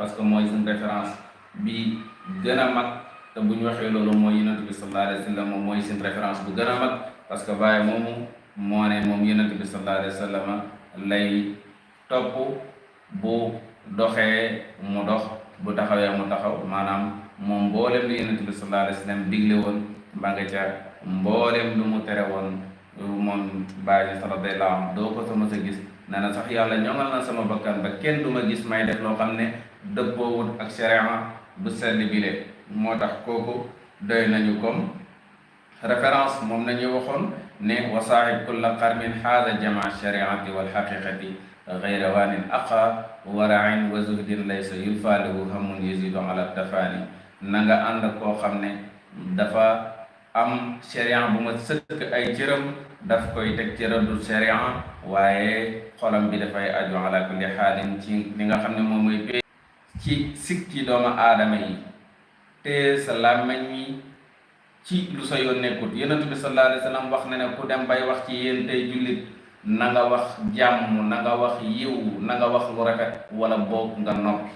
parce que mooy suñ référence bi gën a mag te bu ñu waxee loolu mooy yonent bi sallallahu alayhi wa sallam moom mooy suñ référence bu gën a mag parce que Baay moomu moo ne moom yonent bi sallallahu alayhi wa sallam lay topp bu doxee mu dox bu taxawee mu taxaw maanaam moom mboolem lu yonent bi sallallahu alayhi wa sallam digle woon ba nga ca mboolem lu mu tere woon moom Baay radiyallahu anhu doo ko sama sa gis nee na sax yàlla ñoŋal na sama bakkan ba kenn du ma gis may def loo xam ne dëppoowut ak sharia bu sell bile moo tax kooku doy nañu comme référence moom nañu waxoon ne wa saahib kulla qarmin haada jamaa shariati wal haqiqati gayra waanin aqa warain wa zuhdin laysa yulfaalihu hamun yazidu ala tafaani na nga ànd koo xam ne dafa am sharia bu ma sëkk ay cëram daf koy teg ci rëddu sharia waaye xolam bi dafay aju ala kulli xaalin ci li nga xam ne moom mooy pay ci sikki doomu aadama yi te sa làmmeñ wi ci lu sa yoon nekkut yonent bi sallallahu alayhi wa sallam wax na ne ku dem bay wax ci yéen tey jullit na nga wax jàmm na nga wax yiw na nga wax lu rafet wala boog nga noppi